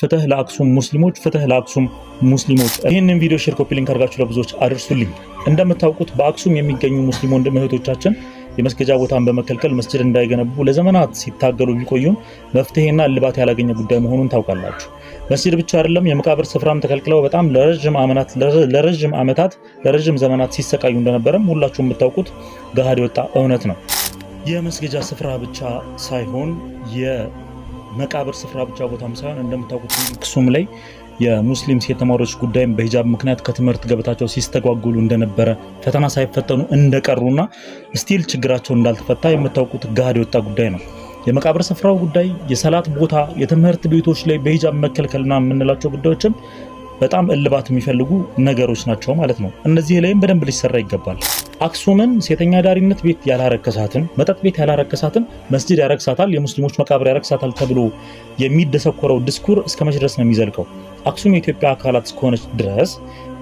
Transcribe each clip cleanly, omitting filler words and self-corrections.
ፍትህ ለአክሱም ሙስሊሞች፣ ፍትህ ለአክሱም ሙስሊሞች። ይህንን ቪዲዮ share፣ copy link አድርጋችሁ ለብዙዎች አድርሱልኝ። እንደምታውቁት በአክሱም የሚገኙ ሙስሊም ወንድም እህቶቻችን የመስገጃ ቦታን በመከልከል መስጅድ እንዳይገነቡ ለዘመናት ሲታገሉ ቢቆዩም መፍትሄና እልባት ያላገኘ ጉዳይ መሆኑን ታውቃላችሁ። መስጅድ ብቻ አይደለም፣ የመቃብር ስፍራም ተከልክለው በጣም ለረጅም ዓመታት ለረጅም ዘመናት ሲሰቃዩ እንደነበረም ሁላችሁም የምታውቁት ገሃድ የወጣ እውነት ነው። የመስገጃ ስፍራ ብቻ ሳይሆን፣ የመቃብር ስፍራ ብቻ ቦታም ሳይሆን፣ እንደምታውቁት አክሱም ላይ የሙስሊም ሴት ተማሪዎች ጉዳይም በሂጃብ ምክንያት ከትምህርት ገበታቸው ሲስተጓጉሉ እንደነበረ፣ ፈተና ሳይፈተኑ እንደቀሩና still ችግራቸው እንዳልተፈታ የምታውቁት ገሃድ የወጣ ጉዳይ ነው። የመቃብር ስፍራው ጉዳይ፣ የሰላት ቦታ፣ የትምህርት ቤቶች ላይ በሂጃብ መከልከልና የምንላቸው ጉዳዮችም በጣም እልባት የሚፈልጉ ነገሮች ናቸው ማለት ነው። እነዚህ ላይም በደንብ ሊሰራ ይገባል። አክሱምን ሴተኛ አዳሪነት ቤት ያላረከሳትን፣ መጠጥ ቤት ያላረከሳትን መስጂድ ያረክሳታል፣ የሙስሊሞች መቃብር ያረክሳታል ተብሎ የሚደሰኮረው ድስኩር እስከ መቼ ድረስ ነው የሚዘልቀው? አክሱም የኢትዮጵያ አካላት እስከሆነች ድረስ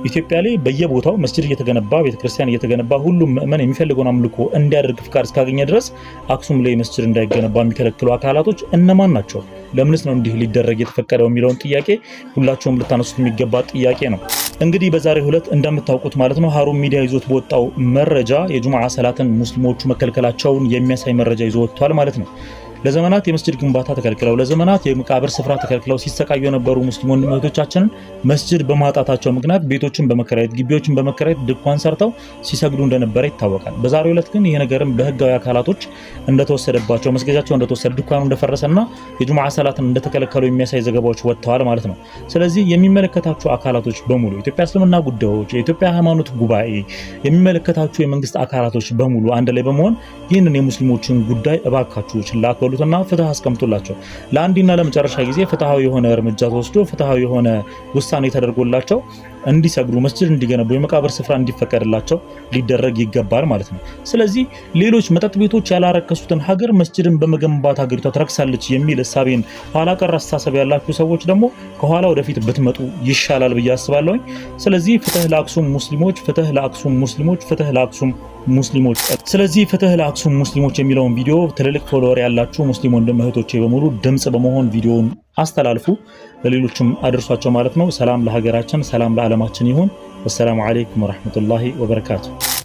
ኢትዮጵያ ላይ በየቦታው መስጂድ እየተገነባ፣ ቤተክርስቲያን እየተገነባ፣ ሁሉም ምእመን የሚፈልገውን አምልኮ እንዲያደርግ ፍቃድ እስካገኘ ድረስ አክሱም ላይ መስጂድ እንዳይገነባ የሚከለክሉ አካላቶች እነማን ናቸው? ለምንስ ነው እንዲህ ሊደረግ የተፈቀደው የሚለውን ጥያቄ ሁላችሁም ልታነሱት የሚገባ ጥያቄ ነው። እንግዲህ በዛሬው ዕለት እንደምታውቁት ማለት ነው ሀሩን ሚዲያ ይዞት በወጣው መረጃ የጁምዓ ሰላትን ሙስሊሞቹ መከልከላቸውን የሚያሳይ መረጃ ይዞ ወጥቷል ማለት ነው። ለዘመናት የመስጅድ ግንባታ ተከልክለው፣ ለዘመናት የመቃብር ስፍራ ተከልክለው ሲሰቃዩ የነበሩ ሙስሊም ወንድም እህቶቻችንን መስጅድ በማጣታቸው ምክንያት ቤቶችን በመከራየት፣ ግቢዎችን በመከራየት፣ ድንኳን ሰርተው ሲሰግዱ እንደነበረ ይታወቃል። በዛሬው ዕለት ግን ይሄ ነገርም በህጋዊ አካላቶች እንደተወሰደባቸው፣ መስገጃቸው እንደተወሰደ፣ ድንኳኑ እንደፈረሰና የጁምዓ ሰላትን እንደተከለከሉ የሚያሳይ ዘገባዎች ወጥተዋል ማለት ነው። ስለዚህ የሚመለከታችሁ አካላቶች በሙሉ፣ የኢትዮጵያ እስልምና ጉዳዮች፣ የኢትዮጵያ ሃይማኖት ጉባኤ፣ የሚመለከታችሁ የመንግስት አካላቶች በሙሉ አንድ ላይ በመሆን ይህንን የሙስሊሞችን ጉዳይ እባካችሁ ችላ አትበሉትና ፍትህ አስቀምጡላቸው። ለአንዴና ለመጨረሻ ጊዜ ፍትሃዊ የሆነ እርምጃ ተወስዶ፣ ፍትሃዊ የሆነ ውሳኔ ተደርጎላቸው እንዲሰግዱ፣ መስጅድ እንዲገነቡ፣ የመቃብር ስፍራ እንዲፈቀድላቸው ሊደረግ ይገባል ማለት ነው። ስለዚህ ሌሎች መጠጥ ቤቶች ያላረከሱትን ሀገር መስጅድን በመገንባት ሀገሪቷ ትረክሳለች የሚል እሳቤን፣ ኋላ ቀር አስተሳሰብ ያላችሁ ሰዎች ደግሞ ከኋላ ወደፊት ብትመጡ ይሻላል ብዬ አስባለሁኝ። ስለዚህ ፍትህ ለአክሱም ሙስሊሞች፣ ፍትህ ለአክሱም ሙስሊሞች፣ ፍትህ ለአክሱም ሙስሊሞች። ስለዚህ ፍትህ ለአክሱም ሙስሊሞች የሚለውን ቪዲዮ ትልልቅ follower ያላችሁ ሙስሊም ወንድም እህቶቼ በሙሉ ድምጽ በመሆን ቪዲዮውን አስተላልፉ፣ ለሌሎችም አድርሷቸው ማለት ነው። ሰላም ለሀገራችን፣ ሰላም ለዓለማችን ይሁን። والسلام عليكم ورحمة الله وبركاته።